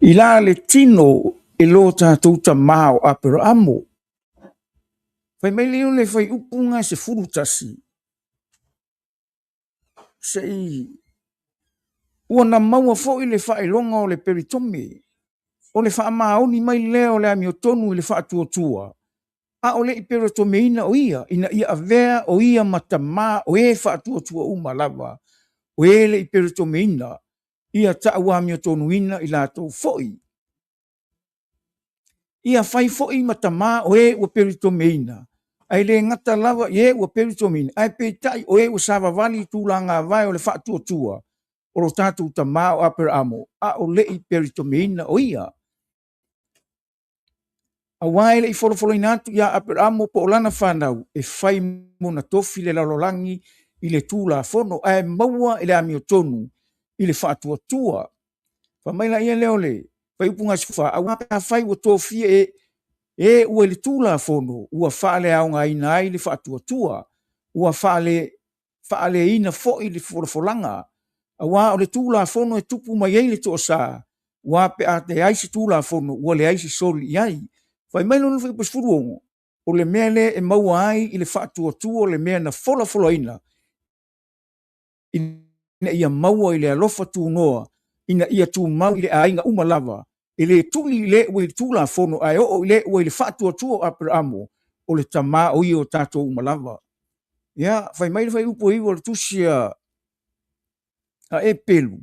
I la le tino e lo tatou tamā o Aperaamo. Fai mai lea o le fuaiupu 11, se i ua na maua foi le faailoga o le peritome, o le faamaoni mai lea o le amiotonu i le faatuatua, a o le i peritomeina o ia, ina ia avea o ia ma tamā o e faatuatua uma lava, o e le i peritomeina, ia tau amiotonuina i latou foi. Ia fai foi ma tamā o e ua peritomeina, ae le gata lava i e ua peritomeina, ae peitai o e ua savavali i tulaga vae o le faatuatua o lo tatou tamā o Aperaamo, a o le i peritomeina o ia. Aua e le i folafolaina atu ia Aperaamo po o lana fanau e fai mona tofi le lalolagi i le Tulafono, ae maua i le amiotonu i le faatuatua. Fai mai laia lea o le fuaiupu 14, aua pe afai ua tofia e e ua i le Tulafono, ua faaleaogaina ai le faatuatua, ua faaleina foi le folafolaga, aua o le Tulafono e tupu mai ai le toasa, aua pe a leai se Tulafono, ua leai se soli i ai. Fai mai lona fuaiupu 16, o le mea lea e maua ai i le faatuatua le mea na folafolaina, ina ia maua i le alofa tunoa, ina ia tumau i le aiga uma lava, e le tuli i le ua i le Tulafono, ae oo i le ua i le faatuatua o Aperaamo, o le tamā o ia o tatou uma lava. Ia, fai mai le fuaiupu 9 o le tusi a Eperu,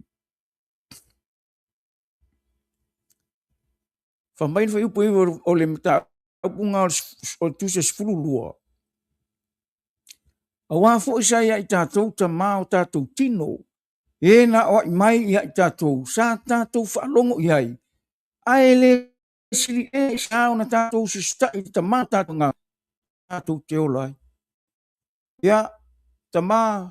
fai mai le fuaiupu 9 o le mataupu o le tusi 12, aua foi sa ia i tatou tamā o tatou tino, e na aoai mai ia i tatou, sa tatou faalogo i ai, ae le sili ea i sa ona tatou usitai i le tamā o tatou agaga, tatou te ola ai. Ia, tamā,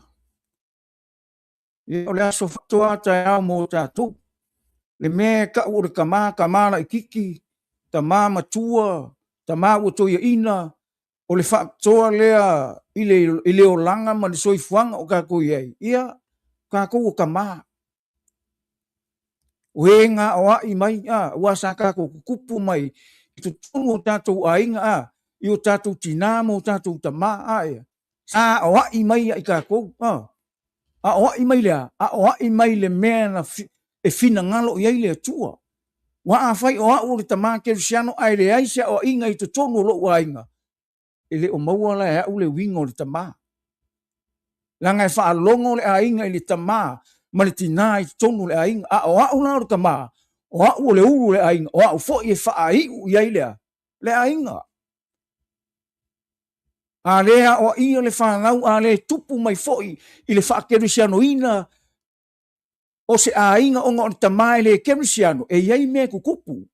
ia, o le aso faapitoa taeao mo tatou. Le mea e tau o le tamā, tamā laitiiti, tamā matua, tamā ua toeaina, o le faapitoa lea i le olaga ma le soifuaga o tatou i ai, ia, tatou o tamā. O e na aoai mai, aua sa tatou tutupu mai i totonu o tatou aiga, i o tatou tinā ma o tatou tamā, sa aoai mai ia i tatou, aoai mai le a? Aoai mai le mea na e finagalo i ai le Atua. Aua afai o au o le tamā kerisiano ae leai se aoaiga i totonu o lou aiga, e le o maua la e au le uiga o le tamā. Leaga e faalogo le aiga i le tamā ma le tinā i totonu o le aiga. A o au la o le tamā, o au o le ulu o le aiga, o au foi e faaiu i ai le le aiga. A le aoaia le fanau, a le tupu mai foi i le faakerisianoina o se aiga ona o le tamā e le kerisiano, e i ai mea e tutupu.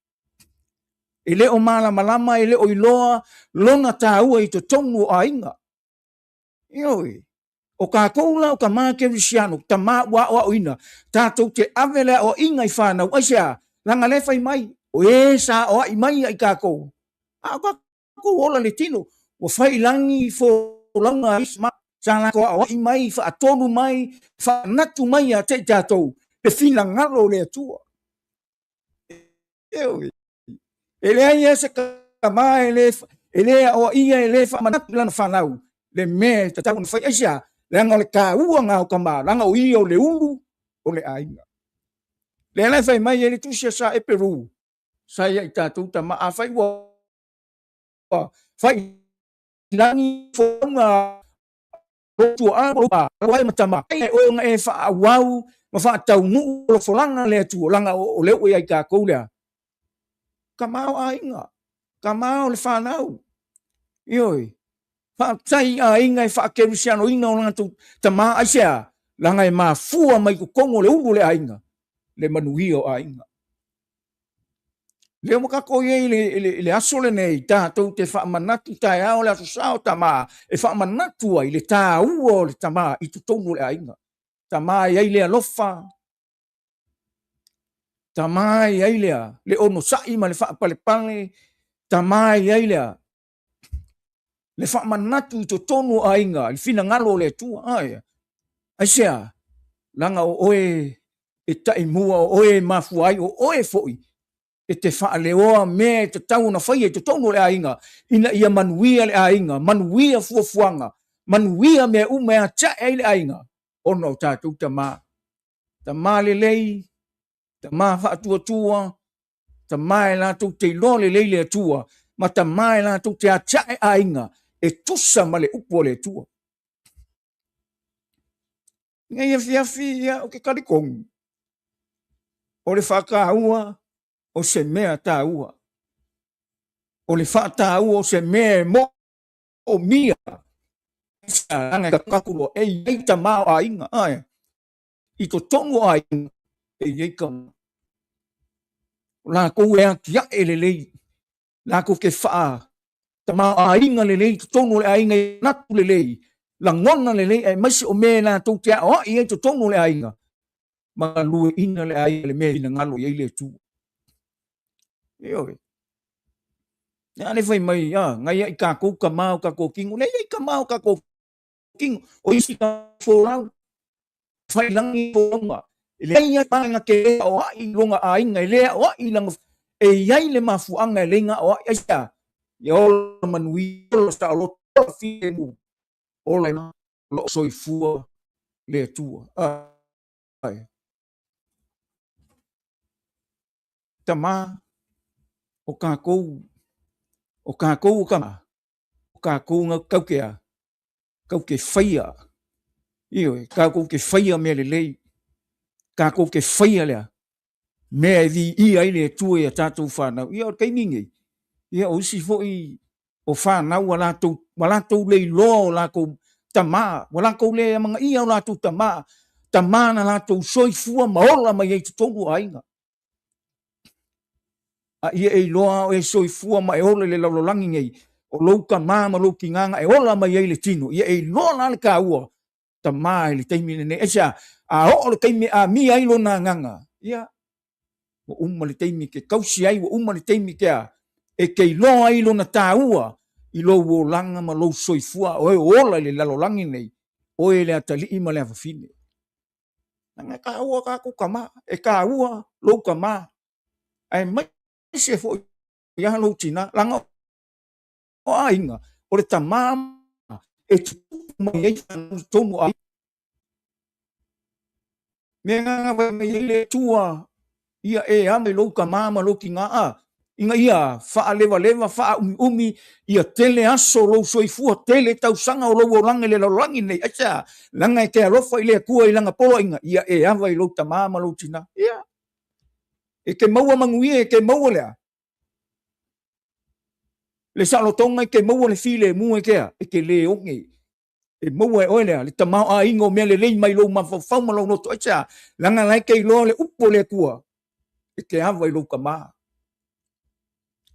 E le o malamalama, e le o iloa lona taua i totonu o aiga. Ioe. O tatou la o tamā kerisiano, tamā ua aoaoina, tatou te ave le aoaiga i fanau. Aisea? Leaga lea e fai mai, o e sa aoai mai ia i tatou, a o tatou ola le tino, ua fai i lagi folauga a isi ma sa latou aoai mai, faatonu mai, faamanatu mai ia te i tatou le finagalo o le Atua. Ioe. E leai lava se tama e le aoaia, e le faamanatu i lana fanau le mea e tatau ona fai. Aisea? Leaga o le taua lena o tama, leaga o ia o le ulu o le aiga. Lea la e fai mai ai le tusi a Sa Eperu, sa ia i tatou tama, afai ua fai i lagi folauga lou tuaa po o lou pa, ai ma tama, ai oe ona e faaauau ma faataunuu folafolaga a le Atua, leaga o lea ua ia i tatou lea. Tama o aiga, tama o le fanau. Ioe, faafetai i aiga e faakerisianoina o latou tama, aisea? Leaga e mafua mai totonu o le ulu o le aiga le manuia o aiga. Lea ua tatou i ai i le aso lenei, tatou te faamanatu taeao le Aso Sa o Tama, e faamanatu ai le taua o le tama i totonu o le aiga. Tama e i ai le alofa, tama e i ai le onosai ma le faapalepale, tama e i ai le faamanatu i totonu o aiga, i le finagalo o le Atua. Aisea? Leaga o oe e taimua o oe e mafua ai o oe foi e te faaleoa mea e tatau ona faia i totonu o le aiga ina ia manuia le aiga, manuia fuafuaga, manuia mea uma e atiae ai le aiga ona o tatou tama. Tama lelei, tama faatuatua, tama e latou te iloa lelei le Atua, ma tama e latou te atiae aiga e tusa ma le upu a le Atua. Nei afiafi ia ou te talitonu o le faataua o se mea taua. O le faataua o se mea e moomia. E i ai tama o aiga. Ae, i totonu o aiga, e i ai tama. O latou e atiae lelei latou te faatamaoaiga lelei i totonu o le aiga i manatu lelei, lagona lelei aemaise o mea latou te aoai ai i totonu o le aiga, ma galueaiina le aiga i le mea e finagalo i ai le Atua. Ioe. A le fai mai, a, nai ai tatou tama o tatou tino, leai ai tama o tatou tino, o isi folau, failangi folauga, e leai lava na te le aoai i lona aiga, e le aoai i lana, e i ai le mafuaaga e le na aoai ai sea, ia ola manuia, ola saoloto, ola filemu, ola o lo o soifua le Atua. Ai. Tama, o tatou, o tatou o tama, o tatou na taukea, tatou te faia, ioe, tatou te faia mea lelei, tatou te faia lea mea e viia ai le Atua i a tatou fanau. Ia o le taimi nei, ia o isi foi o fanau ua latou, ua latou le iloa o latou tama, ua latou le amanaia o latou tama, tama na latou soifua ma ola mai ai i totonu o aiga. A ia e iloa o e soifua ma e ola i le lalolagi nei, o lou tama ma lou tina na e ola mai ai i le tino, ia e iloa la le taua tama i le taimi lenei. Aisea? A oo le taimi e amia ai lona agaga, ia, ua uma le taimi e te tausi ai, ua uma le taimi ke a, e te iloa ai lona taua i lou olaga ma lou soifua, o e ola i le lalolagi nei, oe le atalii ma le afafine. Leaga e taua tatou tama, e taua lou tama, aemaise foi ia lou tina, leaga o aiga, o le tama e tutupu mai ai fanau i totonu o aiga. Mea na fai mai ai le Atua, ia e ave lou tama ma lou tina, a, ina ia faalevaleva, faaumiumi, ia tele aso o lou soifua, tele tausaga o lou olaga i le lalolagi lenei. Aisea? Leaga e te alofa i le Atua i lana poloaiga, ia e ava i lou tama ma lou tina. Ia, e te maua manuia, e te maua lea. Le saolotoga e te maua le filemu e te a, e te le oge. E maua e oe lea, le tamaoaiga o mea lelei mai lou mafaufau ma lou loto. Aisea? Leaga la e te iloa le upu o le Atua, e te ava i lou tama.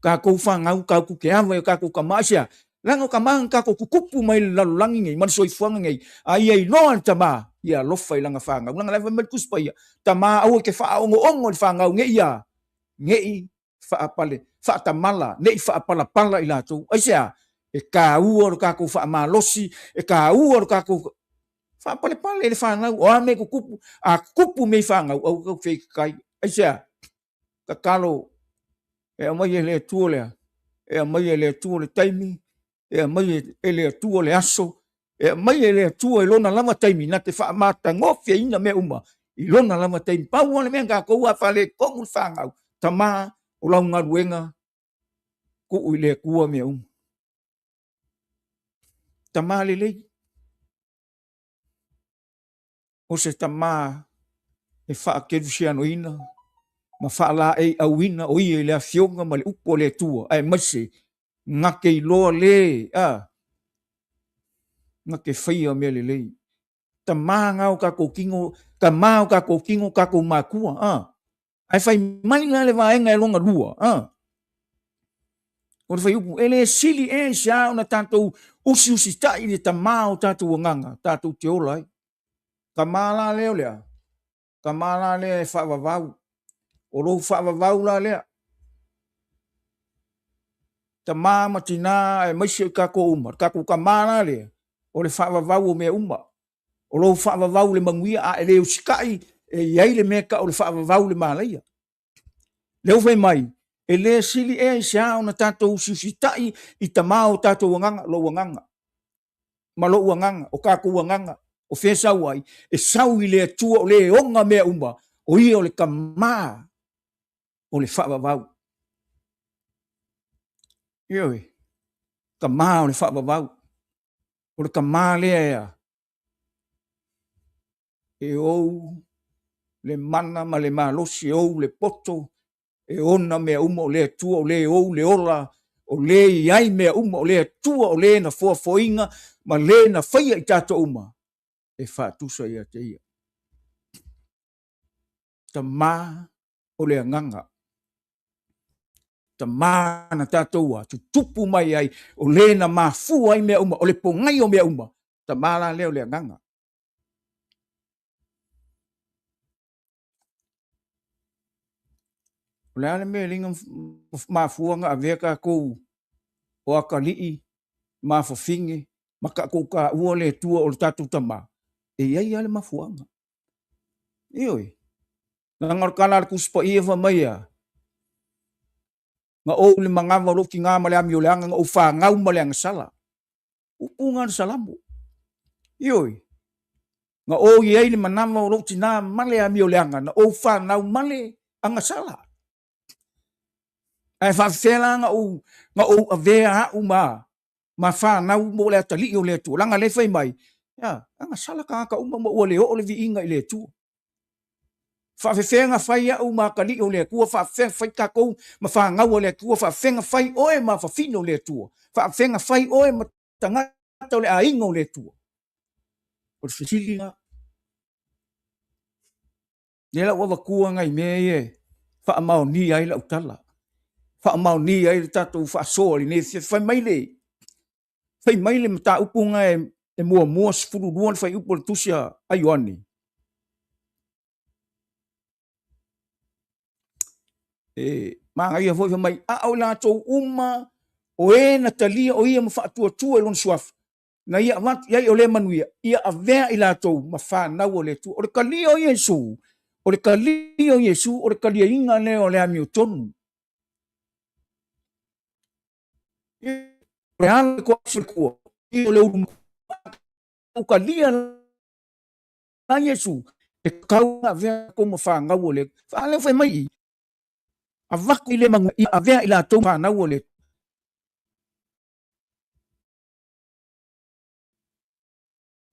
Tatou fanau, tatou te ava i o tatou tama. Aisea? Leaga o tama na tatou tutupu mai le lalolagi nei, ma le soifuaga nei, a ia iloa le tama, ia alofa i lana fanau. Leaga la e fai mai le Tusi Paia, tama aua e te faaogoongo i le fanau, ne i a, ne i faapale, faatamala, ne i faapalapala i latou. Aisea? E taua lo tatou faamalosi, e taua lo tatou faapalepale i le fanau, o a mea e tutupu, a tutupu mea i fanau, aua tatou te feitatai. Aisea? Tatalo e aumai e le Atua lea, e aumai e le Atua le taimi, e aumai e le Atua le aso, e aumai e le Atua i lona lava taimi, na te faamatagofieina mea uma i lona lava taimi. Pau lava le mea tatou a faaletonu le fanau, tama o lau galuega, tuu i le Atua mea uma. Tama lelei. O se tama e faakelusianoina ma faalaeiauina o ia i le afioga ma le upu a le Atua, aemaise na te iloa le, a, na te faia mea lelei. Tama na o tatou tino, tama o tatou tino, tatou matua, a. Ae fai mai la le vaega e lona lua, a. O le fuaiupu, e le sili ea i se a ona tatou usiusitai i le tama o tatou agaga, tatou te ola ai. Tama la lea o le a? Tama la lea e faavavau. O lou faavavau la lea. Tama ma tina aemaise o tatou uma, le tatou tama la lea, o le faavavau o mea uma. O lou faavavau i le manuia, a e le usitai, E i ai le mea e tau o le faavavau i le malaia. Lea ua fai mai, e le sili ea i se a ona tatou usiusitai i tama o tatou agaga, lou agaga, ma lou agaga, o tatou agaga, o fea e sau ai? E sau i le Atua o le e ona mea uma, o ia o le Tama o le faavavau. Ioe, Tama o le faavavau. O le Tama lea ea e ou le mana ma le malosi, e ou le poto, e ona mea uma, o le Atua o le e ou le ola, o le e i ai mea uma, o le Atua o le na foafoaina ma le na faia i tatou uma, e faatusa ia te ia. Tama o le agaga, Tama na tatou a, tutupu mai ai, o le na mafua ai mea uma, o le pogai o mea uma, Tama la lea o le agaga. O le a le mea e ala ai mafua ona avea tatou o atalii ma afafine ma tatou taua le Atua o le tatou Tama? E i ai lava le mafuaaga. Ioe. Leaga o le tala a le Tusi Paia fai mai e a? Na ou i le manava o lou tina ma le amioleaga, na ou fanau ma le agasala. Upu na o le Salamo. Ioe. Na ou i ai le manava o lou tina ma le amioleaga, na ou fanau ma le agasala. Ae faafefea la na ou, na ou avea au ma, ma fanau mo le atalii o le Atua? Leaga lea fai mai, ia, agasala tagata uma ma ua le oo le viiga i le Atua. Faafefea na fai au ma atalii o le Atua, faafefea na fai tatou ma fanau a le Atua, faafefea na fai oe ma fafine o le Atua, faafefea na fai oe ma tagata o le aiga o le Atua. O le fesili lena. Lea la ua avatua nai mea ia e faamaonia ai lau tala, faamaonia ai le tatou faasoa i lenei afiafi. Fai mai le, fai mai le mataupu na e muamua 12 le fuaiupu o le tusi a Ioane. E manaia foi fai mai, a o i latou uma o e na talia o ia ma faatuatua i lona suafa, na ia avatu i ai o lea manuia, ia avea i latou ma fanau a le Atua. O le talia o Iesu, o le talia o Iesu, o le taliaina lea o le amiotonu. O le ala ko Atua, o le ulu talia la Iesu, e tatau ona avea kou ma fanau o le Atua. A lea fai mai i, avatu i le manuia, ia avea i latou ma fanau o le Atua.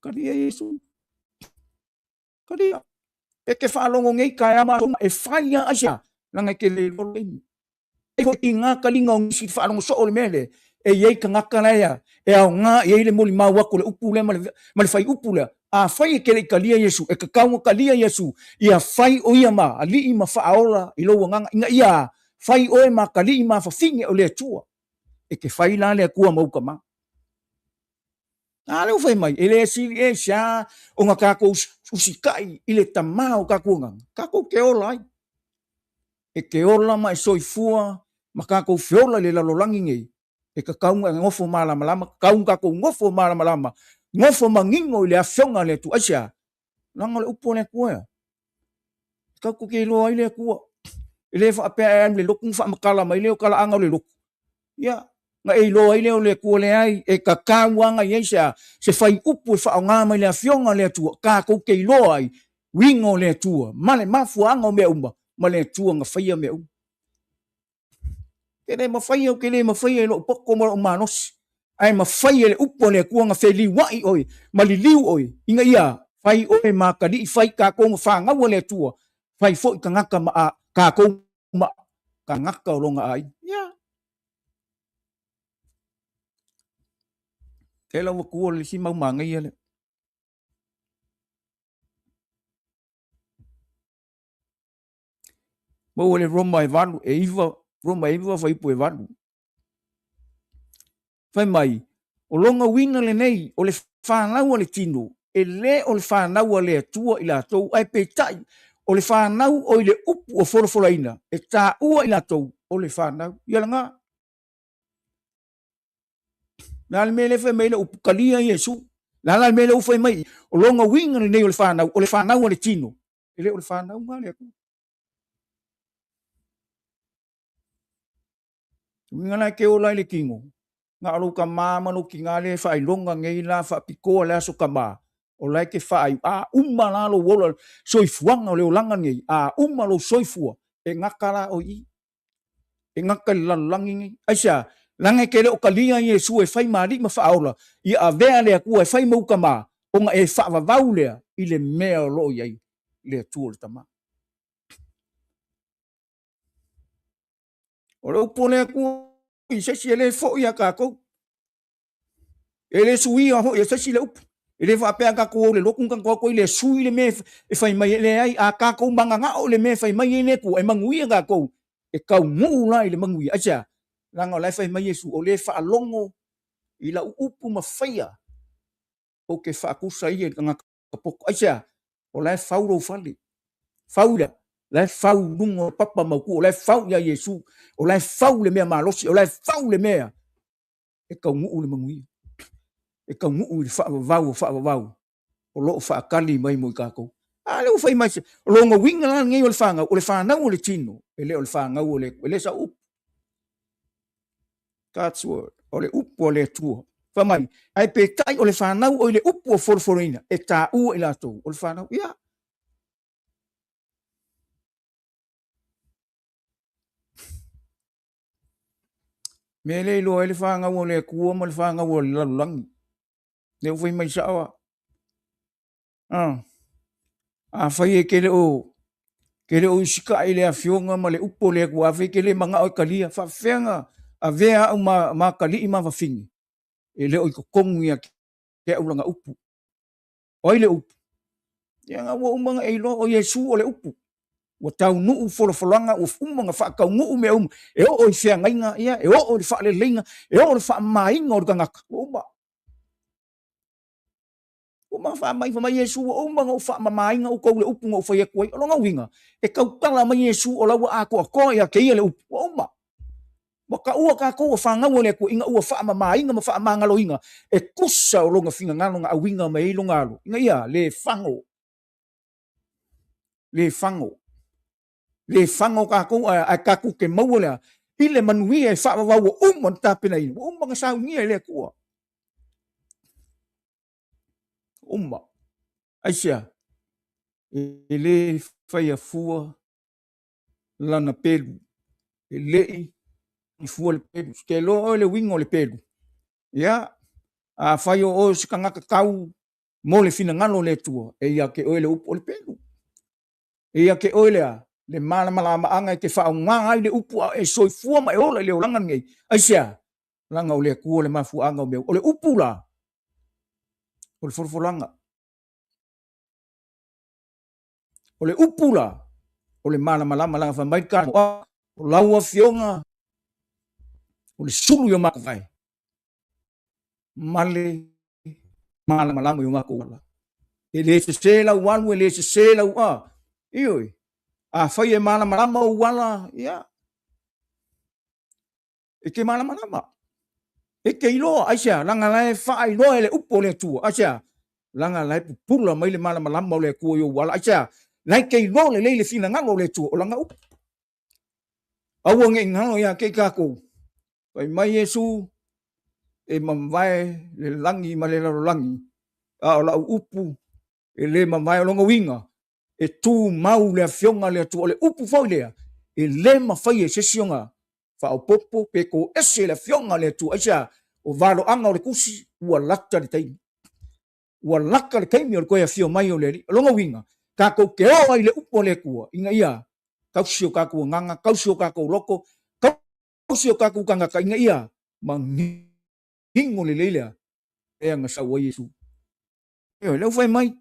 Talia Iesu. Talia. E te faalogo nei taeao ma e fai lava aisea, leaga e te le iloa le taimi. E foi i ngā taliga o nisi faalogo soo le mea lea, e i ai tagata la e e aoga i ai le molimau atu o le upu lea ma le, ma le faiupu lea. Afai e te le i talia Iesu, e tatau ona talia Iesu, ia fai o ia ma alii ma faaola i lou agaga, ina ia fai oe ma atalii ma afafine o le Atua. E te fai la le Atua ma ou tama. A lea ua fai mai, e le sili ea i se a ona tatou usitai i le Tama o tatou agaga, tatou te ola ai. E te ola ma e soifua ma tatou feola i le lalolagi nei, e tatau ona e nofo malamalama, tatau ona tatou nofo malamalama, nofo manino i le Afioga a le Atua. Aisea? Leaga o le upu a le Atua ea. Tatou te iloa ai le Atua. E le faapea e alu i le lotu ma faamatala mai lea o talaaga o le lotu. Ia, na e iloa ai lea o le Atua leai, e tatau lava ona i ai se a? Se faiupu e faaaoga mai le Afioga a le Atua, tatou te iloa ai uiga o le Atua ma le mafuaaga o mea uma, ma le Atua na faia mea uma. Te le mafaia, ou te le mafaia i lou poto ma lou malosi, ae mafai e le upu a le Atua ona feliuai oe ma liliu oe, ina ia fai oe ma atalii, fai tatou ma fanau a le Atua, fai foi tagata ma a, tatou ma tagata o lona aiga. Ia. E lau atua le isi mau manaia lea. Maua le Roma e 8, e 9, Roma e 9 fuaiupu e 8. Fai mai, o lona uiga lenei, o le fanau a le tino, e le o le fanau a le Atua i latou, ae peitai, o le fanau o i le upu o folafolaina, e taua i latou o le fanau. Ia lena. Le a le mea lea fai mai le upu, talia Iesu. Le a la le mea lea ua fai mai, o lona uiga lenei o le fanau, o le fanau a le tino, E le o le fanauga a le Atua. Uiga la e te ola ai le tino, na o lou tama ma lou tina lea e faailoga nei la faapitoa le aso tama, o la e te faaiu. A uma la lou ola, soifuaga o le olaga nei, a uma lou soifua, e gata la oe i i. E gata i le lalolagi nei. Aisea? Leaga e te le o talia Iesu e fai ma alii ma faaola, ia avea le Atua e fai ma ou tama, ona e faavavau lea i le mea o lo o i ai le Atua o le Tama. O le upu o le Atua i se isi e le foi ia tatou. E le suia foi e se isi le upu. E le faapea a tatou o i le lotu ona tatou o atu ai lea sui le mea e fai mai ai. Leai, a tatou mananao i le mea e fai mai ai le Atua, e manuia tatou. E taunuu la i le manuia. Aisea? Leaga o la e fai mai Iesu, o le faalogo i lau upu ma faia, ou te faatusa ia i le tagata poto. Aisea? O la e fau lou fale. Fau lea, la e fau i luga o papa mautu, o la e fau ia Iesu, o la e fau le mea malosi, o la e fau le mea e taunuu le manuia, e taunuu i le faavavau o faavavau o lo o faatali mai mo i tatou. A lea ua fai mai, o lona uiga la lenei o le fanau, o le fanau o le tino, e le o le fanau o le, e le sau upu. God's word, o le upu a le Atua. Fai mai, ae peitai o le fanau o i le upu o folofoloina, e taua i latou, o le fanau, ia. Mea le iloa ai le fanau o le Atua ma le fanau o le lalolagi. Lea ua fai mai sao a. Ah. Afai e te le o te le o usitai i le afioga ma le upu o le Atua, afai e te le manao e talia, faafefea ona avea au ma, ma atalii ma vafine, e le o i totonu ia te au lana upu. O ai le upu? Ia na ua uma ona e iloa o Iesu o le upu. Ua taunuu folafolaga, ua uma ona faataunuu mea uma, e oo i feagaiga, ia, e oo i le faaleleiga, e oo i le faamamaina o le tagata, ua uma. Ua uma ona faamai, fai mai Iesu, ua uma ona ou faamamaina outou i le upu na ou fai atu ai. O lona uiga, e tautala mai Iesu o la ua atoatoa ia te ia le upu, ua uma. Ua taua tatou o fanau a le Atua ina ua faamamaina ma faamagaloina e tusa o lona finagalo na auina mai ai lona alo, ina ia le fago, le fago, le fago tatou ae, ae tatou te maua lea i le manuia e faavavau ua uma ona tapenaina, ua uma ona saunia e le Atua. Uma. Aisea? E le faia fua lana pelu. E le i fua le pelu. Te iloa oe le uiga o le pelu. Ia, afai o oe o se tagata tau mo le finagalo o le Atua, e ia te oe le upu o le pelu. E ia te oe le a? Le malamalamaaga e te faaaoga ai le upu a e soifua ma e ola i le olaga lenei. Aisea? Leaga o le Atua le mafuaaga o mea uma. O le upu la, o le folafolaga. O le upu la, o le malamalama leaga fai mai le o lau afioga o le sulu i o matou vae ma le malamalama i o matou ala. E le sese lau alu, e le sese lau a. Ioe, afai e malamalama ou ala, ia, E te malamalama. E te iloa, aisea? Leaga la e faailoa e le upu o le Atua, aisea? Leaga la e pupula mai le malamalama o le Atua i ou ala, aisea? La e te iloa lelei le finagalo o le Atua, o lana upu. Aua ne i galo ia te i tatou, fai mai Iesu, e mavae le lagi ma le lalolagi, a o lau upu e le mavae. O lona uiga, e tumau le Afioga a le Atua. O le upu foi lea, e le mafai e se isi ona faaopoopo pe toese le Afioga a le Atua. Aisea? O valoaga o le tusi, ua lata le taimi. Ua lata le taimi o le toe afio mai o le Alii. O lona uiga, tatou te oo ai i le upu a le Atua, ina ia tausi o tatou agaga, tausi o tatou loto, tausi o tatou tagata, ina ia manino lelei lea mea na sau ai Iesu. Ioe, lea ua fai mai,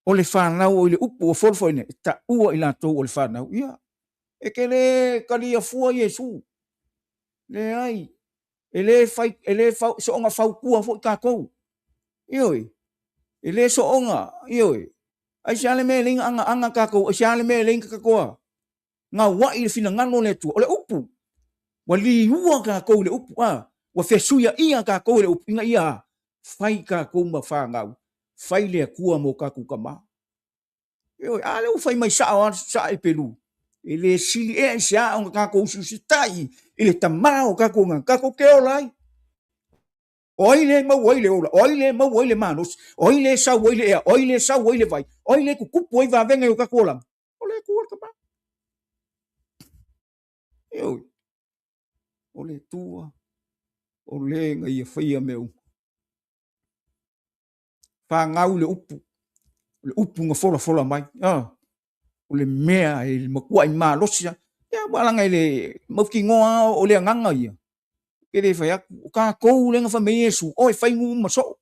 o le fanau o i le upu ua folafolaina, e taua i latou o le fanau. Ia, e te le talia fua Iesu. Leai, e le fai, e le fau, soonga fautua foi tatou. Ioe, e le soonga, ioe. Aisea le mea e le na agaaga tatou, aisea le mea e le na tatou a? Gauai i le finagalo o le Atua. O le upu, ua liua tatou i le upu, a, ua fesuiaia tatou i le upu, ina ia fai tatou ma fanau, fai le Atua mo tatou tama. Ioe, a lea ua fai mai sao lava sae i Pelu. E le sili ea i se a ona tatou usiusitai i le Tama o tatou agaga, tatou te ola ai. O ai lea e maua ai le ola? O ai lea e maua ai le malosi? O ai lea e sau ai le ea? O ai lea e sau ai le vai? O ai lea e tutupu ai vavega i o tatou olaga? O le Atua le Tama. Ioe, o le Atua o le na ia faia mea uma. Fagau le upu, o le upu na folafola mai. Ah, o le mea e matuai malosi lava. Ia, aua leaga e le mautinoa lava o le agaga ia. E le fai atu, o tatou lea na fai mai ai Iesu, o e fai nuu ma soo.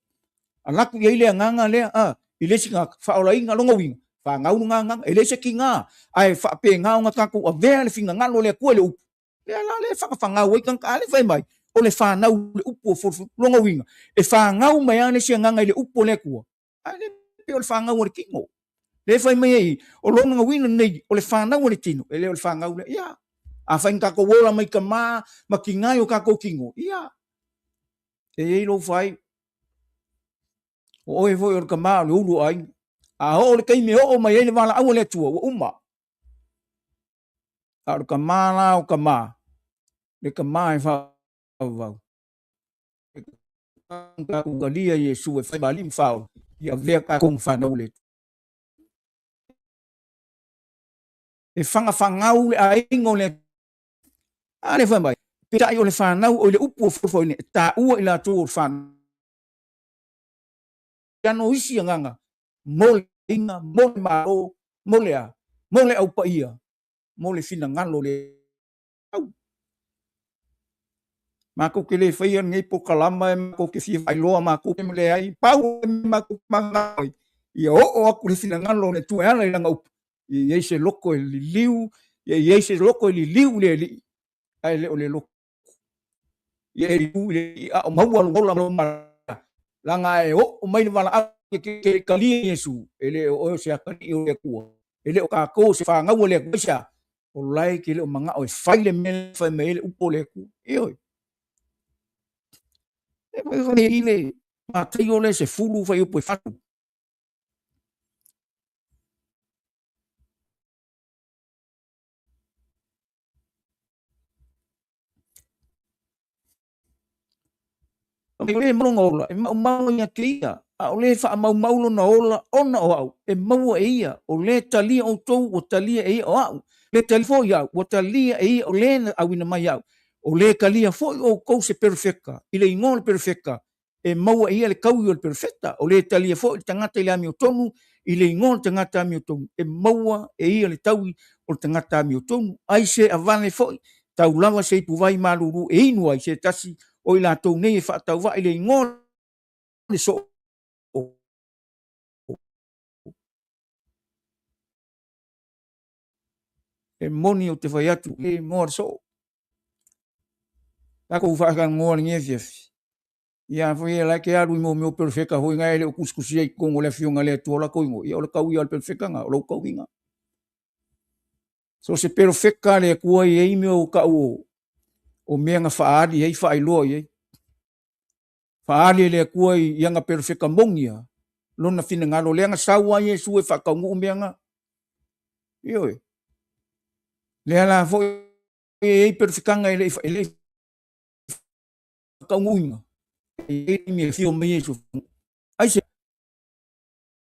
Alu atu i ai le agaga lea, a, i le isi tagata, faaolaina lona uiga, fagau lona agaga. E le se tiga, ae faapena ona tatou avea le finagalo o le Atua i le upu. Lea la lea e fagafagau ai tagata, a lea fai mai, o le fanau i le upu o folafolaina. Lona uiga, e fagau mai lava le isi agaga i le upu o le Atua, ae le pei o le fagau a le tino. Lea e fai mai ai, o lona uiga lenei, o le fanau a le tino, e le o le fagau lea. Ia, afai na tatou ola mai tama ma tina i o tatou tino, ia, e i ai lou fai, o oe foi o le tama o le ulu o aiga. A oo le taimi e oo mai ai le valaau a le Atua, ua uma. A o le tama la o tama, le tama e faavavau, e tatou talia Iesu e fai ma Alii ma Faaola, ia avea tatou ma fanau a le Atua. E fagafagau le aiga o le Atua. A lea fai mai, peitai o le fanau o i le upu o folafoina, e taua i latou o le fanau. Ano isi agaga mo le aiga, mo le Malo, mo le a? Mo le au paia, mo le finagalo o le au. Matou te le faia lenei polokalama e matou te fia faailoa matou te leai, pau o le mea matou te mananao ai, ia oo atu le finagalo o le Atua e ala i lana upu, ia i ai se loto e liliu, ia i ai se loto e liliu i le Alii, ae le o le loto ia e liliu i le Alii a o maua lou ola ma lou malosi, leaga e oo mai le valaau e te talia Iesu, e le o oe o se atalii o le Atua, e le o tatou o se fanau a le Atua. Aisea? O la e te le o manao e fai le mea lea e fai mai ai le upu o le Atua. Ioe. E fai i le Mataio lea 10 fuaiupu e 4. O le lona ola, e maumau ia te ia, a o le faamaumau lona ola ona o au, e maua e ia, o le talia outou ua talia e ia o au, le talia foi au, ua talia e ia o le na auina mai au. O le talia foi outou se perofeta, i le igoa o le perofeta, e maua e ia le taui o le perofeta, o le talia foi le tagata i le amiotonu, i le igoa o le tagata amiotonu, e maua e ia le taui o le tagata amiotonu. Ai se avane foi, tau lava se ipuvai malulu e inu ai se tasi o i latou nei e faatauvaa i le igoa o le soo. E moni ou te fai atu, e igoa o le soo. Tatou faatalanoa lenei afiafi. Ia foi e la e te alu i mo mea o perofeta foi na e le o tusitusia i totonu o le afioga a le Atua o latou igoa. Ia o le tauia o le perofeta na, o lou tauiga. So se perofeta a le Atua e i ai mea o tau o mea na faaali ai, faailoa i ai. Faaali e le Atua i ana perofeta moni ia, lona finagalo, lea na sau ai Iesu e faataunuu mea na. Ioe. Lea la foi e i ai perofetaga e le i faataunuuina, e i ai taimi e afio mai Iesu. Aisea?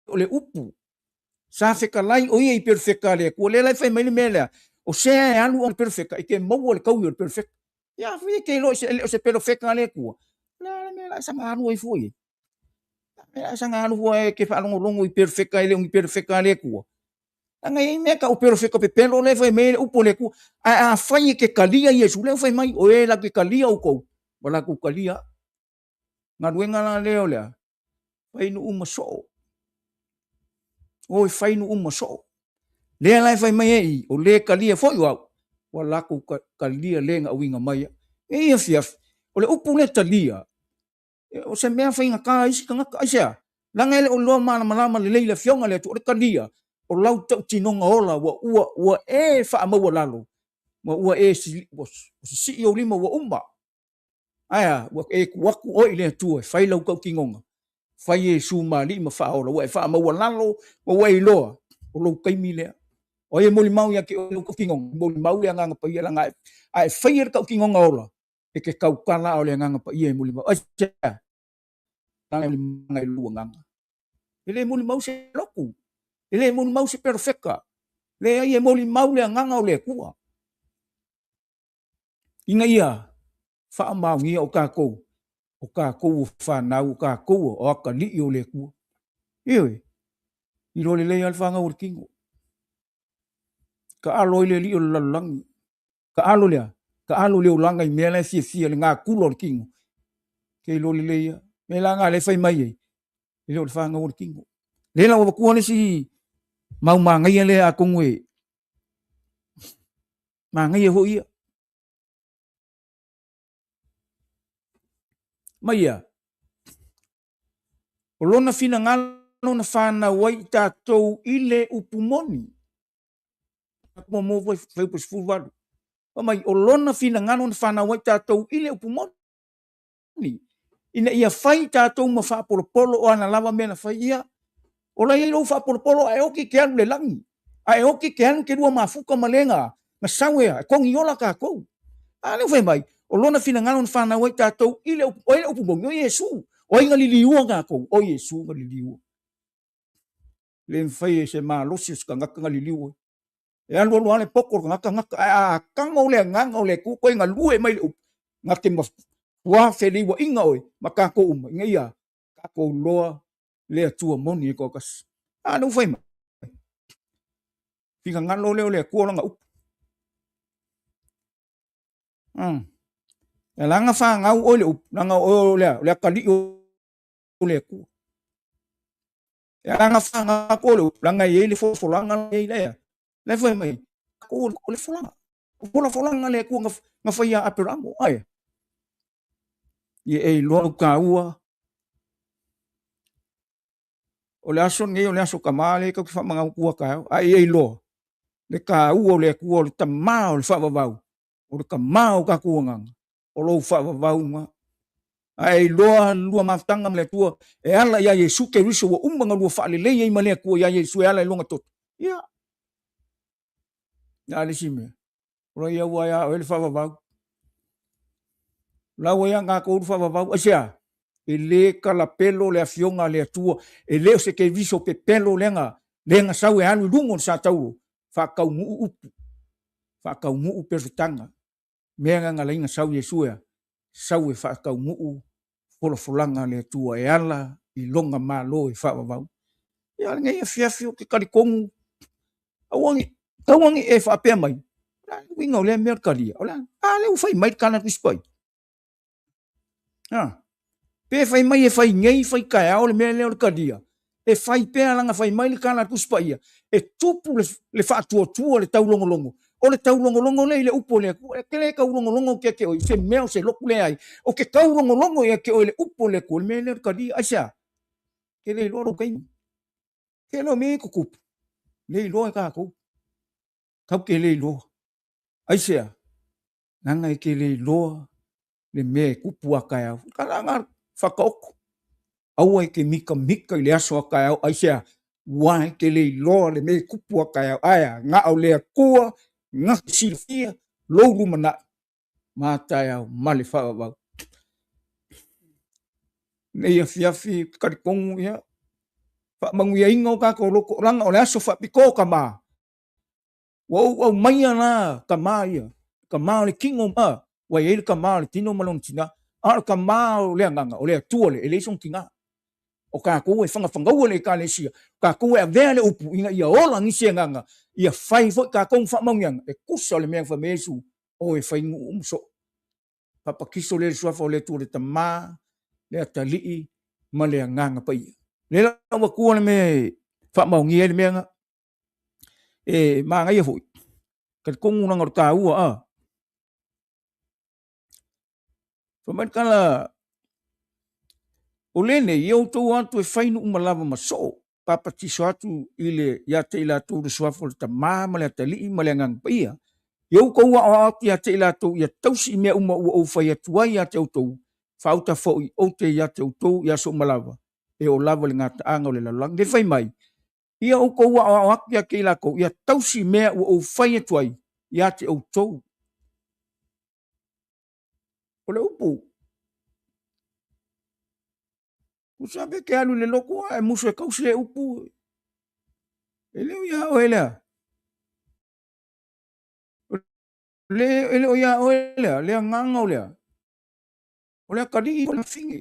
O le upu sa fetalai o ia i perofeta a le Atua, lea la e fai mai le mea lea, o sea e alu o le perofeta e te maua le taui o le perofeta. Ia afai e te iloa e le o se perofeta a le Atua, o le a le mea la e saga alu ai fua i ai? Le mea la e saga alu fua e te faalogologo i perofeta e le o ni perofeta a le Atua? Leaga e i ai mea tau perofeta pepelo lea e fai mai ai le upu a le Atua. Ae afai e te talia Iesu, lea ua fai mai, o e latou te talia outou, ua latou talia au. Galuega la lea o le a? Fai nuu ma soo. O e fai nuu ma soo. Lea la e fai mai ai i, o le talia foi o au, ua latou talia le na auina mai au. E i afiafi, o le upu lea talia, o se mea faigata isi tagata. Aisea? Leaga e le o iloa malamalama lelei i le Afioga a le Atua, o le talia, o lau tautinoga ola ua, ua, ua e faamaualalo, ma ua e ua sisii ou lima ua uma. Ae a, ua e tuu atu oe i le Atua e fai lau tautinoga, fai Iesu ma Alii ma Faaola, ua e faamaualalo ma ua e iloa, O lou taimi lea. O ai e molimau ia te oe lou tautinoga? E molimau le Agaga Paia leaga a e faia le tautinoga ola, e te tautala a o le Agaga Paia e molimau. Aisea? Leaga e molimau i lou agaga. E le molimau se lotu, e le molimau se perofeta, leai e molimau le Agaga o le Atua. Ina ia faamaonia o tatou, o tatou o fanau, o tatou o atalii o le Atua. Ioe, iloa lelei lava le fanau a le tino. Taalo ai le alii o le lalolagi. Taalo lea, taalo le olaga i mea la e fiafia, le natura o le tino. Ke iloa lelei lava. Mea la na lea e fai mai ai, e le o le fanau a le tino. Lea la ua avatua le isi mau manaia lea atonu e manaia foi ia. Mai ia, o lona finagalo na fanau ai i tatou i le upu moni. Muamua foi Fuaiupu 18. Fai mai, o lona finagalo na fanau ai tatou i le upu moni, ina ia fai tatou ma faapolopolo o ana lava mea na fai ia. O la e i ai lou faapolopolo ae oti e te alu i le lagi, ae oti e te alu e te lua mafuta ma le na sau e a, e togiola tatou. A lea ua fai mai, o lona finagalo na fanau ai tatou i le upu, o ai le upu moni? O Iesu. O ai na liliua tatou? O Iesu na liliua. Le mafai e se malosi o se tagata na liliu ai. E alu alu lava le poto o le tagata gata, ae a tago le agaga o le Atua toe galue mai le upu, na te mafua feliuaiga oe ma tatou uma, ina ia tatou iloa le Atua moni e toatasi. A lea ua fai mai, finagalo lea o le Atua lana upu. E ala ona fanau oe le upu, leaga o oe o le atalii o le Atua. E ala ona fanau atu o le upu, leaga e i ai le folafolaga la e i ai lea. La e fai mai, o le folaga. O folafolaga le Atua na fai ia Aperamo. Ai. Ia e iloa lou taua. O le aso lenei o le aso tama lea tatou te faamanatu taeao. A ia iloa le taua o le Atua, o le tama o le faavavau, o le tama o tatou agaga, o lou faavavau A e iloa le lua mafutaga ma le Atua e ala ia Iesu Keriso ua uma ona lua faalelei ai ma le Atua ia Iesu e ala i lona toto. Ia. Le a le isi mea? O la ia ua ia oe le faavavau. O la ua ia tatou le faavavau. Aisea? E le talapelo le afioga a le Atua. E le o se Keriso pepelo lea na, lea na sau e alu i luga o le sa tauro, faataunuu upu, faataunuu perofetaga. Mea na na laina sau Iesu ea, sau e faataunuu folafolaga a le Atua e ala i lona Malo e faavavau. Ia lenei afiafi ou te talitonu, aua ne i, aua ne i e faapea mai, o le a le uiga o lea mea o le talia? O le a? A lea ua fai mai le tala a le Tusi Paia. Ha. Pe fai mai e fai nei, fai taeao le mea lea o le talia, e fai pea leaga fai mai le tala a le Tusi Paia, e tupu le faatuatua, le taulogologo. O le taulogologo lea i le upu a le Atua. E te le taulogologo ia te oe i se mea o se lotu leai. O te taulogologo ia te oe i le upu a le Atua, le mea lea o le talia. Aisea? E te le iloa lou taimi. Te iloa mea ia e tutupu, le iloa e tatou. Tatou te le iloa. Aisea? Leaga e te le iloa le mea e tupu a taeao. Tala faataoto. Aua e te mitamita i le aso a taeao. Aisea? Ua e te le iloa le mea e tupu a taeao. Ae a? Na o le Atua na te silafia lou lumanai ma taeao ma le faavavau. Nei afiafi talitonu ia faamanuiaina o tatou loto, leaga o le aso faapitoa tama. Ua ou aumaia la tama ia, tama o le tino ma, ua i ai le tama o le tino ma lona tina, a o le tama o le agaga, o le Atua lea, e leai sona tina. O tatou e fagafagaua le Ekalesia, o tatou e avea le upu ina ia ola nisi agaga, ia fai foi tatou ma faamanuiaga, e tusa o le mea na fai mai ai Iesu, O e fai nuu uma soo. Papatiso lea i le suafa o le Atua le Tama, le Atalii ma le Agaga Paia. Lea la ua tua le mea e faamaonia ai le mea na. E manaia foi, talitonu leaga o le taua a. Fai mai le tala, o lenei, ia outou atu e fai nuu ma lava ma soo, papatiso atu i le ia te i latou le suafa o le Tama ma le Atalii ma le Agaga Paia. Ia outou aoao atu ia te i latou ia tausi i mea uma ua ou fai atu ai ia te outou, faauta foi ou te ia te outou i aso uma lava, e oo lava i le gataaga o le lalolagi. Le fai mai, Ia outou aoao atu ia te i latou, ia tausi mea ua ou fai atu ai ia te outou. O le upu, tusa pe te alu i le lotu ae musu e tausi le upu, e le o ia oe lea. E le o ia oe lea, le agaga o lea. O le atalii o le afine.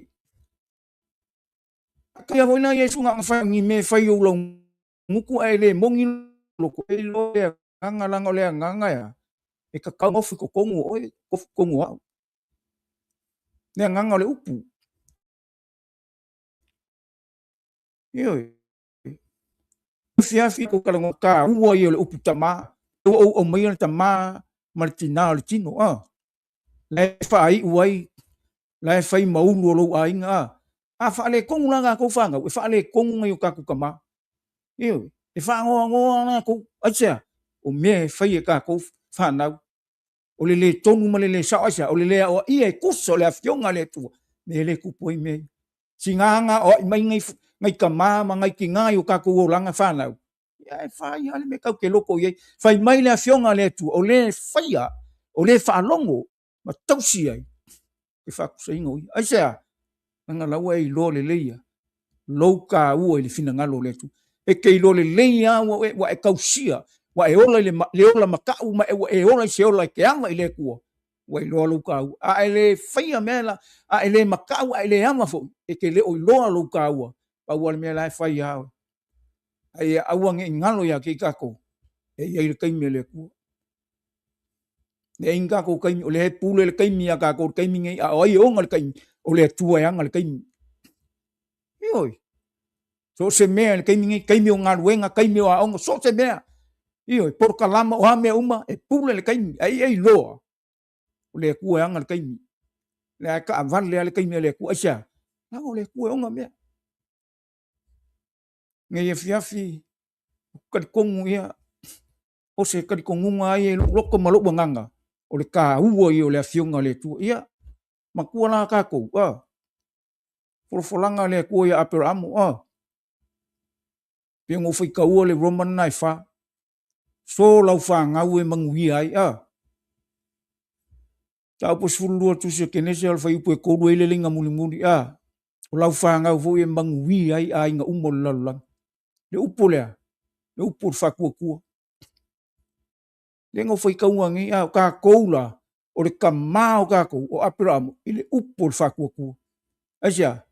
Ia foi la Iesu na ona fai ni mea e fai i ou laugutu ae le moni loto e iloa le agaga leaga o le agaga e a? E tatau nofo i totonu o oe, nofo i totonu o au. Le agaga o le upu. Ioe. Afiafi ko talanoa taua ia o le upu tama. Ua ou aumaia le tama ma le tina o le tino. Ah. La e faaiu ai, la e fai ma ulu o lou aiga. Ah. A faaletonu la tatou fanau, e faaletonu nai o tatou tama. Ioe, e faanoanoa latou. Aisea? O mea e fai e tatou fanau. O le le tonu ma le le sao. Aisea? O le le aoaia e tusa o le Afioga a le Atua, mea le tupu ai mea ia. Siga na aoai mai nai, nai tama ma nai tina i o tatou olaga fanau, ia e fai lava le mea tatou te loto i ai. Fai mai le Afioga a le Atua, o le faia, o le faalogo ma tausi ai, e faatusaina o ia. Aisea? Leaga la ua e iloa lelei ia lou taua i le finagalo o le Atua. E te iloa lelei lava ua e, ua e tausia, ua e ola i le, le ola mataʻu ma e, ua e ola i se ola e te ava i le Atua. Ua iloa lou taua. A e le faia mea la, a e le mataʻu a e le ava foi, e te le o iloa lou taua. Pau lava le mea la e fai lava oe. A ia aua ne i galo ia te i tatou, e i ai le taimi a le Atua. Leai ni tatou taimi, o lea e pule le taimi ia tatou le taimi nei, a o ai e ona le taimi? O le Atua e ana le taimi. Ioe. So o se mea i le taimi nei, taimi o galuega, taimi o aoga, so o se mea. Ioe, polokalama, o a mea uma, e pule le taimi. A ia iloa, o le Atua e ana le taimi. Lea e taavale lava le taimi a le Atua. Aisea? Leaga o le Atua e ona mea. Nei afiafi, talitonu ia, o se talitonuga lava ia i lou loto ma lou agaga, o le taua ia o le Afioga a le Atua. Ia, matua la tatou, a, folafolaga a le Atua ia Aperaamo, a, pei ona ou faitaua le Roman lena e fa, so lau fanau e manuia ai, a. Mataupu e 12 Tusi o Kenese o le fuaiupu e 3 e i ai le laina mulimuli, a, o lau fanau foi e manuia ai aiga uma o le lalolagi. Le upu lea, le upu o le faatuatua. Lea na ou faitauga nei, a o tatou la, o le tama o tatou, o Aperaamo, i le upu o le faatuatua. Aisea?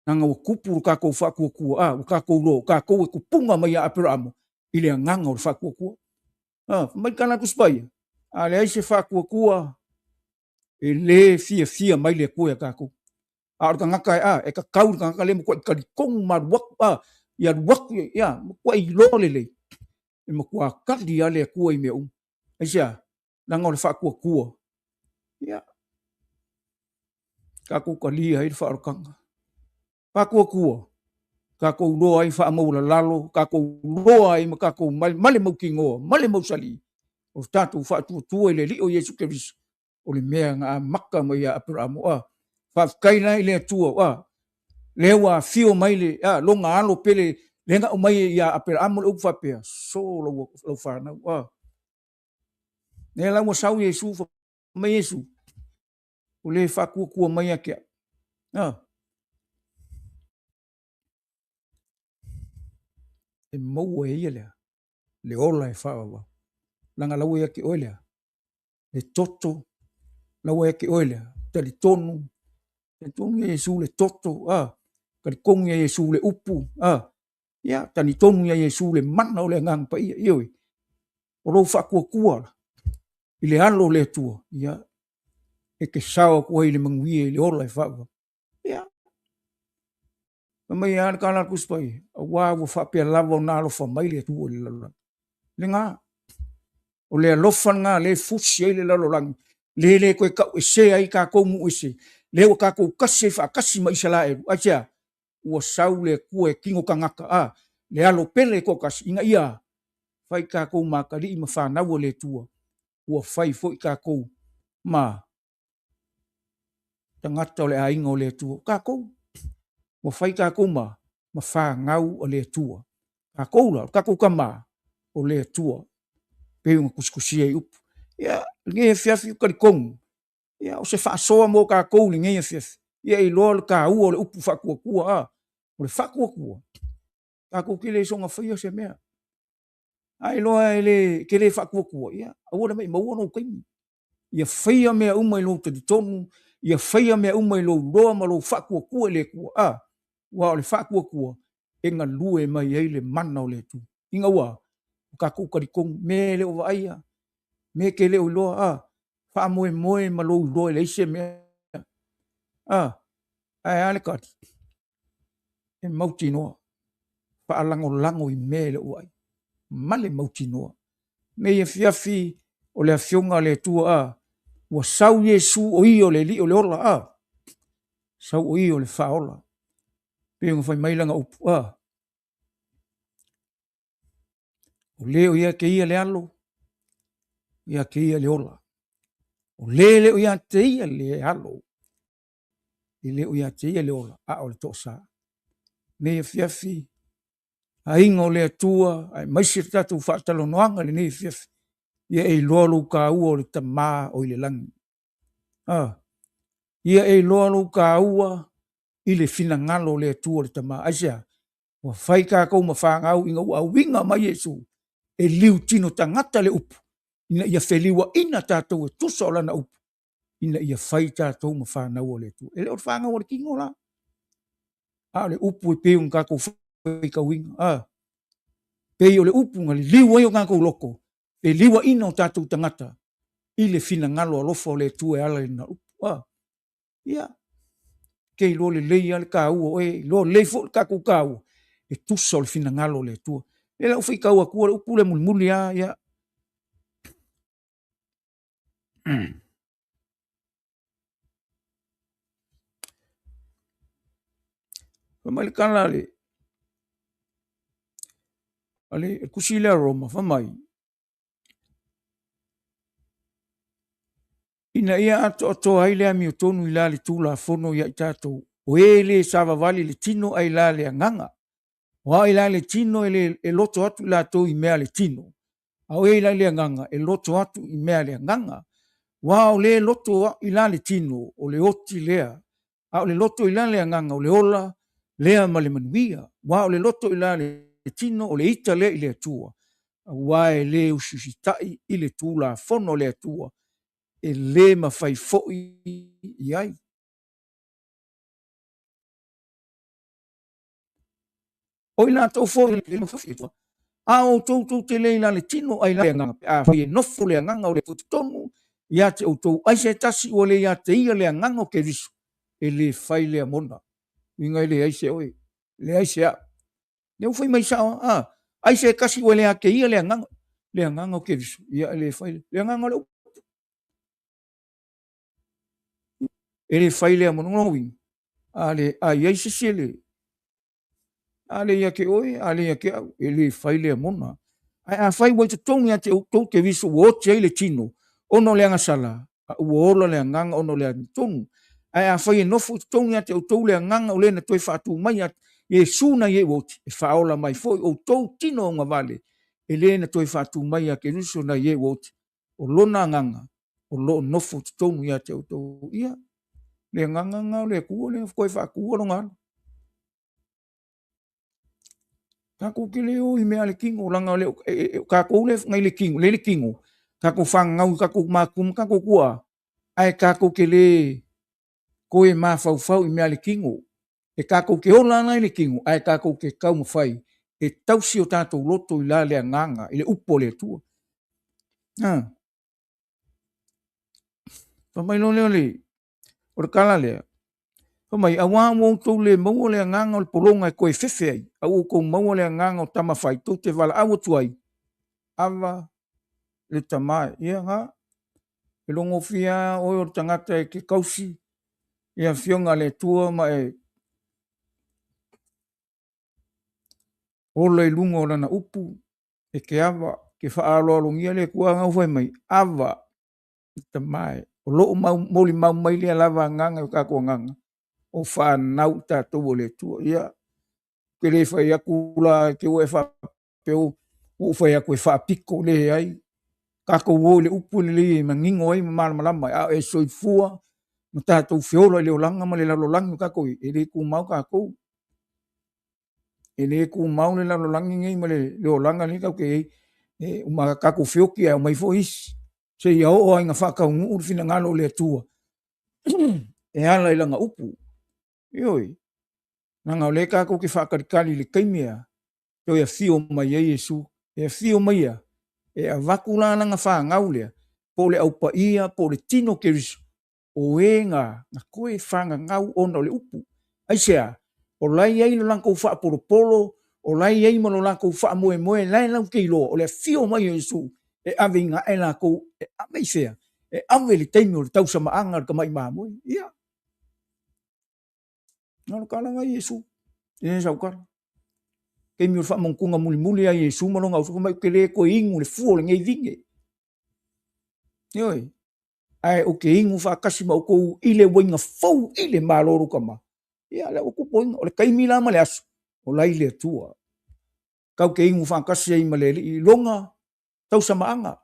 Leaga ua tupu lo tatou faatuatua, a, ua tatou iloa, o tatou e tupuga mai ia Aperaamo i le agaga o le faatuatua. A, fai mai le tala a Tusi Paia, a leai se faatuatua, e le fiafia mai le Atua ia tatou. A o le tagata e, a, e tatau i le tagata lea e matuai talitonu ma alu atu, a, ia alu atu, ia, matuai iloa lelei, e matua tali lava le Atua i mea uma. Aisea? Leaga o le faatuatua. Ia, tatou talia ai le faaolataga. Faatuatua, tatou iloa ai faamaualalalo, tatou iloa ai ma tatou ma le mautinoa, ma le mausali, o le tatou faatuatua i le Alii o Iesu Keriso, o le mea na amata mai ia Aperaamo. A, faafetai la i le Atua, a, lea ua afio mai le, a, lona alo pele, lea na aumai ia Aperaamo le upu faapea, so lau, lau fanau, a. Lea la ua sau Iesu, fai mai Iesu, o le faatuatua mai ia te au. A. E maua e ia lea, le ola e faavavau. Leaga la ua ia te oe lea, le toto, la ua ia te oe lea, talitonu, talitonu ia Iesu le toto, a, talitonu ia Iesu le upu, a, ia, talitonu ia Iesu le mana o le Agaga Paia, ioe, o lou faatuatua la, i le alo o le Atua, ia, e te sao atu ai i le manuia i le ola e faavavau. Ia, fai mai lava le tala a le Tusi Paia, aua ua faapea lava ona alofa mai le Atua i le lalolagi. Lena, o le alofa lena lea e fusi ai le lalolagi, le le toe tauesea ai tatou nuu ese, lea ua tatou tasi ai faatasi ma Isaraelu. Aisea? Ua sau le Atua e tino tagata, a, le alo pele e toatasi, ina ia fai tatou ma atalii ma fanau a le Atua, ua fai foi tatou ma tagata o le aiga o le Atua. O tatou, ua fai tatou ma ma fanau a le Atua. Tatou la, o le tatou Tama, o le Atua, pei ona tusitusia i upu. Ia, lenei afiafi ou te talitonu, ia o se faasoa mo tatou i lenei afiafi, ia e iloa le taua o le upu faatuatua. A, o le faatuatua, tatou te le soona faia se mea. A iloa e le, e te le faatuatua, ia aua le ne i maua lou taimi. Ia faia mea uma i lou talitonu, ia faia mea uma i lou iloa ma lou faatuatua i le Atua. A, aua o le faatuatua e galue mai ai le mana o le Atua. Ina ua tatou talitonu, mea e le o vaaia, mea e te le o iloa, a, faamoemoe ma lou iloa e leai se mea. A, ae a le tali? E mautinoa, faalagolago i mea e le o vaaia, ma le mautinoa. Lenei afiafi, o le Afioga a le Atua, a, ua sau Iesu o Ia o le Alii o le ola, a, sau o Ia o le Faaola. E pei ona fai mai lana upu, a, o le o ia te ia le alo, ia te ia le ola. O le le o ia te ia le alo, e le o ia te ia le ola, a o le toasa. Lenei afiafi, aiga o le Atua, aemaise le tatou faatalanoaga i lenei afiafi, ia e iloa lou taua o le Tama o i le lagi. Ah, ia e iloa lou taua i le finagalo o le Atua le Tama. Aisea? Ua fai tatou ma fanau ina ua auina mai Iesu e liutino tagata le upu, ina ia feliuaina tatou e tusa o lana upu, ina ia fai tatou ma fanau a le Atua. E le o le fanau a le tino la, a o le upu e pei ona tatou faitauina. A, pei o le upu na liliu ai o tatou loto, feliuaina o tatou tagata i le finagalo alofa o le Atua e ala i lana upu. A, ia, te iloa lelei lava le taua o oe, iloa lelei foi le tatou taua, e tusa o le finagalo o le Atua. O lea la ua faitau atua le upu lea mulimuli lava, ia. Fai mai le tala a le tusi lea a Roma, fai mai, ina ia atoatoa ai le amiotonu i la le Tulafono ia i tatou, o e le savavali i le tino ae i la le agaga. Aua i la le tino e, le, e loto atu i latou i mea a le tino, a o e i la le agaga e loto atu i mea a le agaga. Aua o le loto i la le tino, o le oti lea, a o le loto i la le agaga, o le ola lea ma le manuia. Aua o le loto i la le tino, o le ita lea i le Atua, aua e le usiusitai i le Tulafono a le Atua, e le mafai foi i ai. O i latou foi a outou tou te le i la le tino ae i la le agaga, pe afai e nofo le agaga o le Atua i totonu ia te outou, ai se tasi ua le ia te ia le agaga o Keriso, e le fai lea mona. Uiga e leai se oe, leai se au. Lea ua fai mai sao, a, ai se tasi ua le ia te ia le agaga, le agaga o Keriso, ia e le fai le agaga o le upu. E le fai lea mona. Lona uiga, a le, a i ai se isi e le, a le ia te oe, a le ia te au, e le fai lea mona. Ae afai ua i totonu ia te outou Keriso ua oti ai le tino ona o le agasala, a ua ola le agaga ona o le amiotonu. Ae afai e nofo i totonu ia te outou le agaga o le na toe faatu mai ia Iesu nai e ua oti, e faaola mai foi outou tino augavale e le na toe faatu mai ia Keriso nai e ua oti, o lona agaga o lo o nofo i totonu ia te outou. Ia, le agaga lena o le Atua lea na toe faatu lona alo. Tatou te le o i mea a le tino, leaga o tatou lea nai le tino, le le tino, tatou fagagau i tatou matua ma tatou tuaa, ae tatou te le toe mafaufau i mea a le tino. E tatou te ola ana i le tino, ae tatou te taumafai e tausi o tatou loto i la le agaga, i le upu a le Atua. Ha. Fai mai loa lea o le, o le tala lea, fai mai, auā ua outou le maua le agaga o le pologa e toe fefe ai, a ua outou maua le agaga o tama fai, tou te valaau atu ai, Ava le Tama e. Ia na, e logofie lava oe o le tagata e te tausi i Afioga a le Atua ma e ola i luga o Lana upu, e te ava, e te faaaloalogia le Atua na ua fai mai, Ava le Tama e. O lo o mau, molimau mai lea lava agaga i o tatou agaga, o fanau i tatou a le Atua. Ia, Ke le fai atu la te ua e faapea ua ou fai atu e faapito, leai. Tatou o i le upu e lelei e manino ai ma malamalama ai, a o e soifua ma tatou feola i le olaga ma le lalolagi o tatou i ai, e le tumau tatou. E le tumau le lalolagi nei ma le olaga nei tatou te i ai. E uma tatou feoti ae omai foi isi, seia oo lava ina faataunuu le finagalo o le Atua e ala i Lana upu. Ioe, leaga o lea tatou te faatalitali i le taimi e toe afio mai ai Iesu. E afio mai ia, e avatu la lana fanau lea, po o le Au Paia po o le tino o Keriso, o e na toe fananau ona o le upu. Aisea? O la e i ai lo latou faapolopolo, o la e i ai ma lo latou faamoemoe, la e latou te iloa, o le afio mai o Iesu, e aveina ae latou, e ave i fea? E ave i le taimi o le tausamaaga o le tamai mamoe. Ia, na o le tala lena a Iesu, e le o sau tala. Taimi o le faamanatuga mulimuli a Iesu ma lona uso, fai mai, ou te le toe inu le fua o lenei vine. Ioe, ae ou te inu faatasi ma outou i le uaiga fou i le Malo o lou Tama. Ia, lea ua tupu, o le taimi la ma le aso, o la i le Atua. Tatou te inu faatasi ai ma le Alii i lona tausamaaga.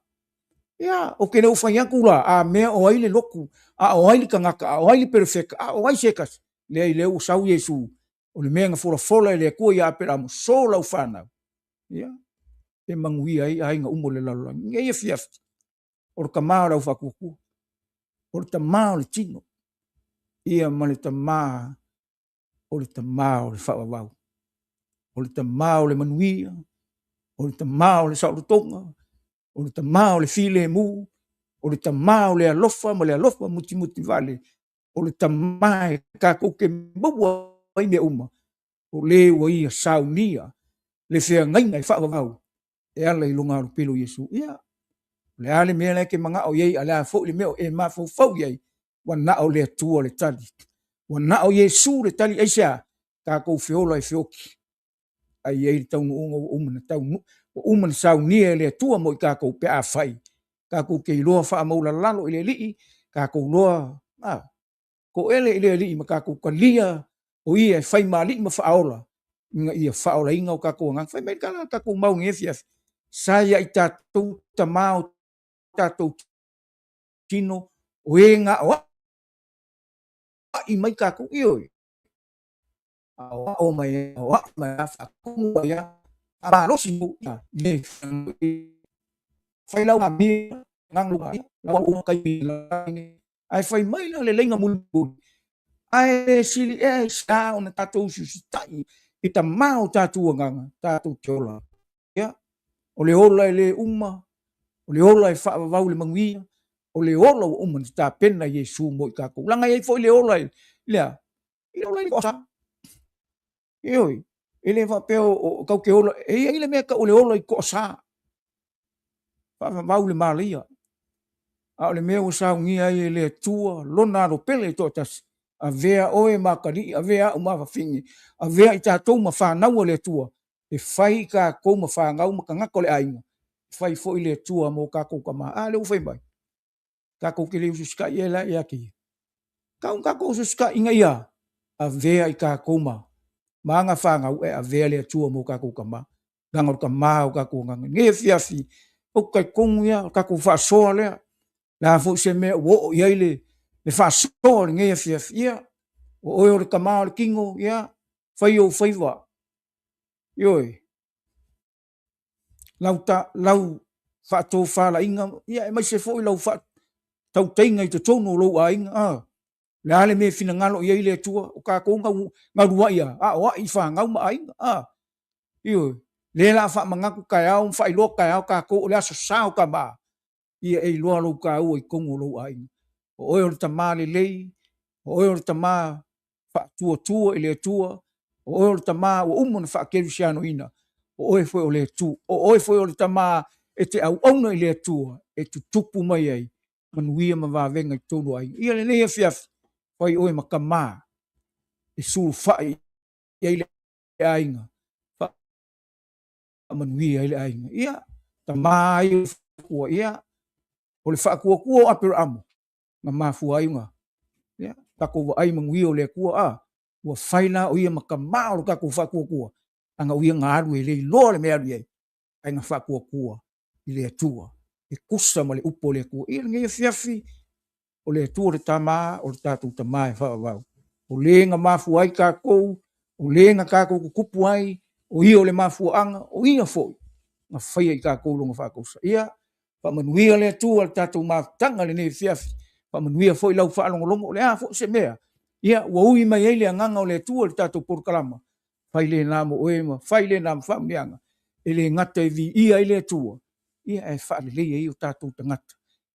Ia, ou te le o fai atu la, a mea o ai le lotu, a o ai le tagata, a o ai le perofeta, a o ai se tasi. Leai, lea ua sau Iesu, o le mea na folafola e le Atua ia Aperaamo, so lau fanau, ia, e manuia ai aiga uma o le lalolagi. Nei afiafi, o le tama o le aufaatuatua, o le tama o le tino, ia ma le tama o le tama o le faavavau, o le tama o le manuia, o le tama o le saolotoga, o le tama o le filemu, o le tama o le alofa ma le alofa mutimutivale, o le tama e tatou te maua ai mea uma, o le ua ia saunia le feagaiga e faavavau e ala i lona alopele o Iesu. Ia, o le a le mea la e te manao i ai, a o le a foi le mea o e mafaufau i ai, ua na o le Atua le tali. Ua na o Iesu le tali. Aisea? Tatou feola e feoti, ae i ai le taunuuga ua uma ona taunuu, ua uma ona saunia e le Atua mo i tatou pe afai tatou te iloa faamaulalalo i le Alii, tatou iloa toele i le Alii ma tatou talia o Ia e fai ma Alii ma Faaola ina ia faaolaina o tatou agaga. Fai mai le tala a tatou mau i lenei afiafi, sa ia i tatou tama o tatou tino, o e na aoai mai tatou, ioe, aoao mai, aoai mai, faatumu mai, faamalosi le fai lau amia, ae fai mai la le laina mulimuli, ae le sili ea i se a ona tatou usiusitai i tama o tatou agaga, tatou te ola. Ia, o le ola e le uma, o le ola e faavavau i le manuia, o le ola ua uma ona tapena e Iesu mo i tatou. Leaga e i ai foi le ola i le a? I le ola i le toasa. Ioe, e le faapea o tatou te ola, e i ai le mea e tau o le ola i toasa. Faavavau le malaia. A o le mea ua saunia ai e le Atua lona alo pele e toatasi, avea oe ma atalii, avea au ma afafine, avea i tatou ma fanau a le Atua, e fai i tatou ma fanau ma tagata o le aiga, e fai foi le Atua mo tatou tama. A lea ua fai mai, tatou te le usiusitai ea la ia te ia. Tau tatou usiusitai ina ia avea i tatou ma ma aga fanau e avea le Atua mo tatou tama. Leaga o le tama o tatou agaga. Nei afiafi, ou te talitonu ia, o tatou faasoa lea. Le a foi se mea ua oo i ai le, le faasoa o lenei afiafi. Ia, o oe o le tama o le tino, ia, fai ou faiva. Ioe, lau, ta, lau faatofalaiga, ia aemaise foi lau faatautaiga i totonu o lou aiga. Ah, le a le mea e finagalo i ai le Atua, o tatou galuai a, aoai i fanau ma aiga. Ah, ioe, lea la a faamanatu taeao ma faailoa taeao tatou o le aso sa o tama, ia e iloa lou taua i totonu o lou aiga. O oe o le tama lelei, o oe o le tama faatuatua i le Atua, o oe o le tama ua uma ona faakerisianoina, o oe foi o le Atua, o oe foi o le tama e te auauna i le Atua e tutupu mai ai manuia ma vavega i totonu o aiga. Ia lenei afiafi, fai oe ma tama e sulufai i ai le aiga, faamanuia ai le aiga. Ia, tama ai o ia, o le faatuatua o Aperaamo, na mafua ai ona ia, tatou vaai manuia o le Atua, a, ua fai la o ia ma tama o le tatou faatuatua. Leaga o ia na alu e le iloa le mea e alu i ai, ae na faatuatua i le Atua e tusa ma le upu a le Atua. Ia lenei afiafi, o le Atua le Tama, o le tatou Tama e faavavau. O le na mafua ai tatou, o le na tatou tutupu ai, o Ia o le mafuaaga, o Ia foi na faia i tatou Lona faatausa. Ia faamanuia le Atua i le tatou mafutaga i lenei afiafi, faamanuia foi lau faalogologo, o le a foi se mea ia ua ui mai ai le Agaga o le Atua i le tatou polokalama, fai lena mo oe ma fai lena ma faamanuiaga, e le gata e viia ai le Atua, ia ae faaleleia ai o tatou tagata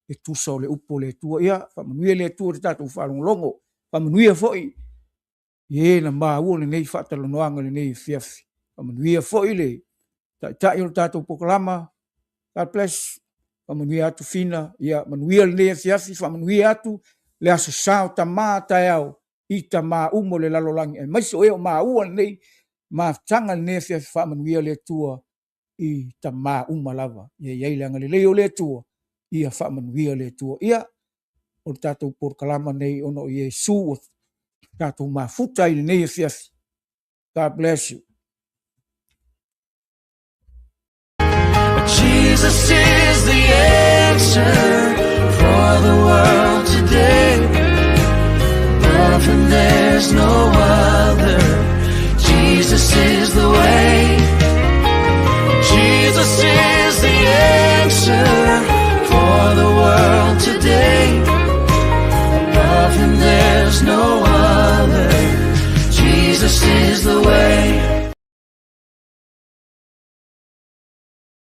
e tusa o le upu a le Atua. Ia faamanuia le Atua i le tatou faalogologo, faamanuia foi i e na maua lenei faatalanoaga i lenei afiafi. Faamanuia foi le Taitai o le tatou polokalama, God bless, faamanuia atu Fina, ia manuia lenei afiafi, faamanuia atu le Aso Sa o Tama taeao i tama uma o le lalolagi, aemaise o e o maua lenei mafutaga i lenei afiafi, faamanuia le Atua i tama uma lava. Ia i ai le agalelei o le Atua, ia faamanuia le Atua. Ia, o le tatou polokalama lenei ona o Iesu ua tatou mafuta ai i lenei afiafi. God bless you. Jesus is the answer for the world today. Above him there's no